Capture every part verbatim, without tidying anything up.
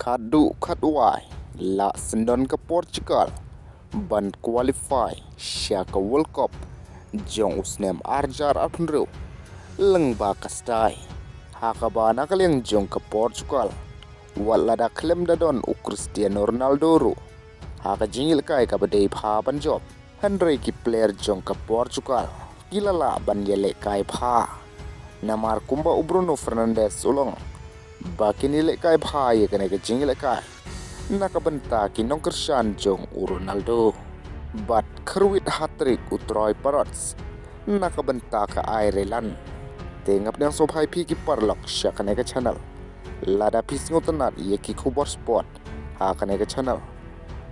Khatduh khatwai la syndon ka Portugal ban qualify sha ka World Cup jong u snem arhajar arphew hynriew lyngba ka style, ha kaba na ka liang jong ka Portugal, wat lada khlem da don u Cristiano Ronaldo ruh ha ka jingïalehkai kaba dei bha ban jop, hynrei ki player jong ka Portugal ki la lah ban ïalehkai bha. Namar kumba u Bruno Fernandes u long ba kin ïalehkai bha ïa kane ka jingïalehkai na ka bynta ki nongkyrshan jong u Ronaldo. Bad kyrwit hat-trick u Troy Parrots na ka bynta ka Ireland. Te nga pdiang sngewbha ïa phi ki paralok sha kane ka channel. Lada phi sngewtynnat ïa ki khubor sport ha kane ka channel,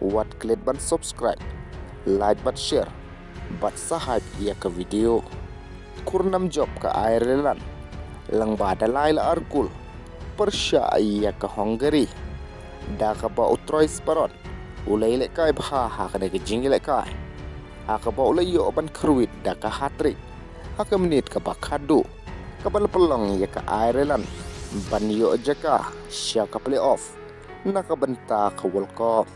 wat klet ban subscribe, like bad share bad sa hype ïa ka video. Khurnam jop ka Ireland lyngba da lai la ar kol pyrshah ïa ka Hungary, da kaba u Troy Parrot u la ïalehkai bha ha kane ka jingïalehkai, ha kaba u la ïoh ban kyrwit da ka hat-trick ha ka minit kaba khatduh, kaba la pynlong ïa ka Ireland ban ïoh jaka sha ka playoff na ka bynta ka World Cup.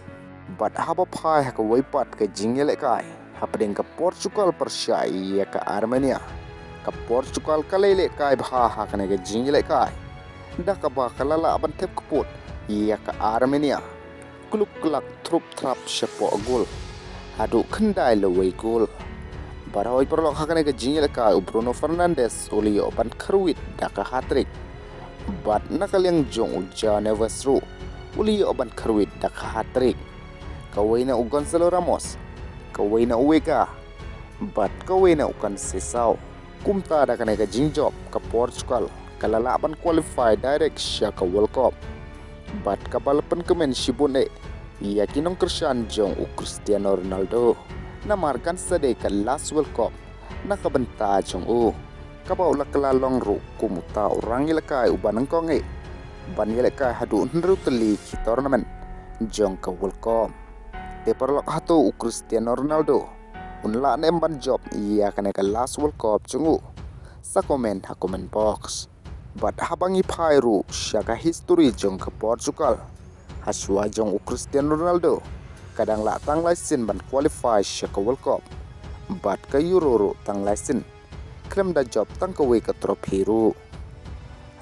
Bad haba phai ha kawei pat ka jingïalehkai hapdeng ka Portugal pyrshah ïa ka Armenia, ka Portugal ka la ïalehkai bha ha kane ka jingïalehkai, da kaba ka la lah ban thep kput ïa ka Armenia kluk klak thrup thrap shapoh gol haduh khyndai la wei gol. Bad hoi paralok, ha kane ka jingïalehkai u Bruno Fernandes u la ïoh ban kyrwit da ka hat-trick. Bad na ka liang jong u João Neves ruh u la ïoh ban kyrwit da ka hat-trick. Kawei na u Gonzalo Ramos, kawei na u Veiga, bad kawei na u Conceição. Kumta da kane ka jingjop ka Portugal ka la lah ban qualify direct sha ka World Cup. Bad kaba la pynkmen shibun eh ïa ki nongkyrshan jong u Cristiano Ronaldo. Namar kan sa dei ka last World Cup na ka bynta jong u, kaba u la kylla long ruh kum uta u rangïalehkai uba nyngkong eh ban ïalehkai haduh hynriew tylli ki tournament jong ka World Cup. Te paralok, hato u Cristiano Ronaldo un lah ne em ban jop ïa kane ka last World Cup jong u? Sa comment ha comment box. Bad haba ngi phai ruh sha ka history jong ka Portugal, hashwa jong u Cristiano Ronaldo ka dang lah tang lai sien ban qualify sha ka World Cup bad ka Euro ruh tang lai sien, khlem da jop tang kawei ka trophy ruh.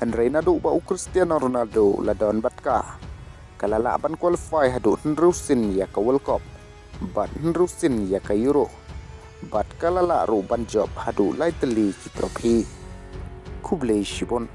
Hynrei naduh ba u Cristiano Ronaldo la don bad ka, ka la lah ban qualify haduh hynriew sien ïa ka World Cup bad hynriew sien ïa ka Euro, bad ka la lah ruh ban jop haduh lai tylli ki trophy. Khublei shibun.